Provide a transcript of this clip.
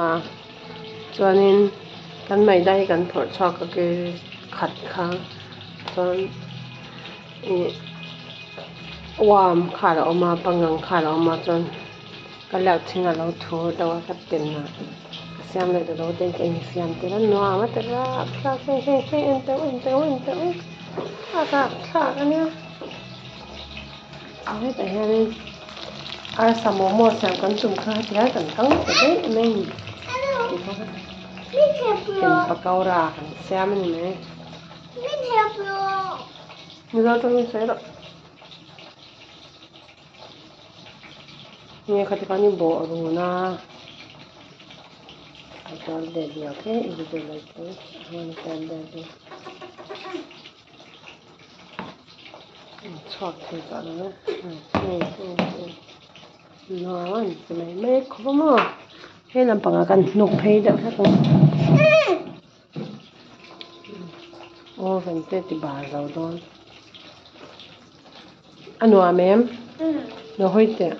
A chuanin kan maida hi kan phawrh chhuak a ke khat kha chuan ih worm kha a lo awm a pangang kha a lo awm a chuan ka lak thing a lo thu deuh a ka ten a ka siam leh ta lo ten ka insiam tir a nuam a ti rapthlak hei hei hei en teh u en teh u en teh u a rapthlak a nia hetah hianin arsa momo siam kan tum kha hetiang kan kang ta daih mai a ni eng pakora kan siam a ni mai mizo tawngin sawi rawh. Nge khati khan i bawh run a I told daddy okay if you do like this I wanna tell daddy chhuak thei tawh lo e nuam a ni ti mai mai khawp a maw hei lampangah kan hnuk phei deuh hlek ang oven te ti bar zo dawn. A nuam em? Lo hawi teh.